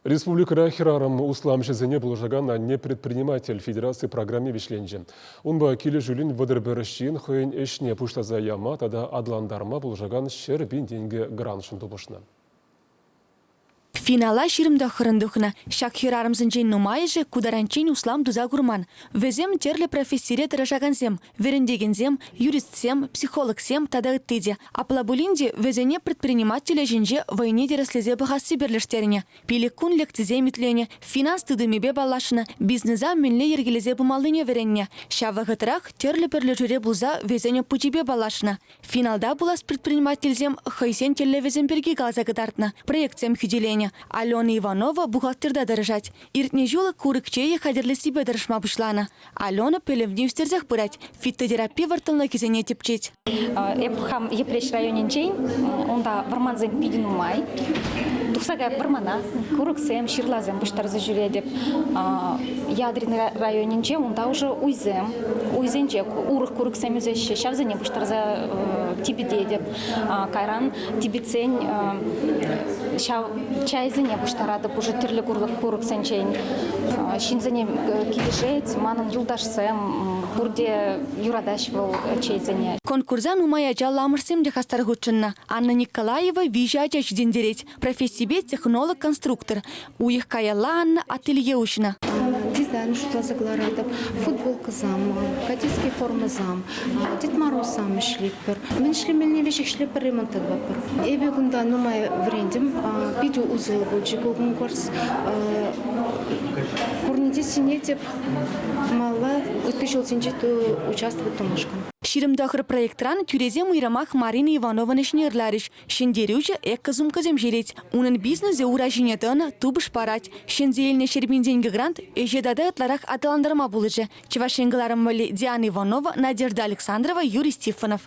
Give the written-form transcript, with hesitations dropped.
Республикӑра хӗрарӑм усламҫӑсене пулӑшакан «Анне предприниматель» федераци программи вӗҫленчӗ. Унпа килӗшӳллӗн 31 ҫын хӑйӗн ӗҫне пуҫласа яма тата аталантарма пулӑшакан 100 000 тенкӗ грантшӑн тупӑшнӑ. Финала 29-ӑн тухнӑ. Ҫак хӗрарӑмсенчен нумайӑшӗ ку таранччен услам туса курман. Вӗсем тӗрлӗ профессире тӑрӑшакансем, Вӗрентекенсем, юристсем, психологсем тата ытти те. Апла пулин те вӗсене предприниматель ӗҫӗнче вӑйне тӗрӗслесе пӑхасси пӗрлештернӗ. Пилӗк кун лекцисем итленӗ, финанс тытӑмӗпе паллашнӑ, бизнеса мӗнле йӗркелесе пымаллине вӗреннӗ. Ҫав вӑхӑтрах тӗрлӗ пӗрлешӳре пулса вӗсен опычӗпе паллашнӑ. Финалта пулас предпринимательсем хӑйсен тӗллевӗсем пирки каласа кӑтартнӑ, проектсем хӳтӗленӗ. Алена Иванова бухгалтерта тӑрӑшать. Иртнӗ ҫул курӑк чейӗ хатӗрлессипе тӑрӑшма пуҫланӑ. Алена пӗлӗвне ӳстерсех пырать, фитотерапи вӑрттӑнлӑхӗсене тӗпчет. Эп хам Йӗпреҫ районӗнчен, унта вӑрмансем питӗ нумай. Тухса каяп вӑрмана, курӑксем, ҫырласем пуҫтарса ҫӳретӗп. Ядрин районӗнче унта уже уйсем, уйсенче урӑх курӑксем ӳсеҫҫӗ, ҫавсене пуҫтарса типӗтетӗп. Кайран типӗтсен ҫав чайсене пуҫтаратӑп уже тӗрлӗ курӑксенчен. Ҫынсене килӗшет, манӑн юлташсем пурте юратаҫ вӑл чейсене. Конкурса нумай ачаллӑ амӑшсем те хастар хутшӑннӑ. Анна Николаева виҫӗ ача ҫитӗнтерет. Профессипе технолог-конструктор. Уйӑх каялла Анна ателье уҫнӑ. Дизайн шутласа кӑларатӑп, футболкӑсам, кадетский формӑсам, Дед Морозсам ӗҫлетпӗр. Мӗн ӗҫлемеллине веҫех ӗҫлетпӗр, ремонт та тӑватпӑр. Эпӗ кунта нумай вӗрентӗм, питӗ усӑллӑ пулчӗ ку конкурс. Пурне те сӗнетӗп малалла ытти ҫулсенче участвовать тумашкӑн. 29 проектран тӳресем уйрӑмах Марина Иванован ӗҫне ырларӗҫ. Ҫӗнтерӳҫӗ экосумкӑсем ҫӗлет. Унӑн бизнесӗ ура ҫине тӑнӑ, тупӑш парать. Ҫӗнсе илнӗ 100 000 тенкӗ грант ӗҫе тата ытларах аталантарма пулӑшӗ. Чӑваш Ен кӑларӑм валли Диана Иванова, Надежда Александрова, Юрий Стефанов.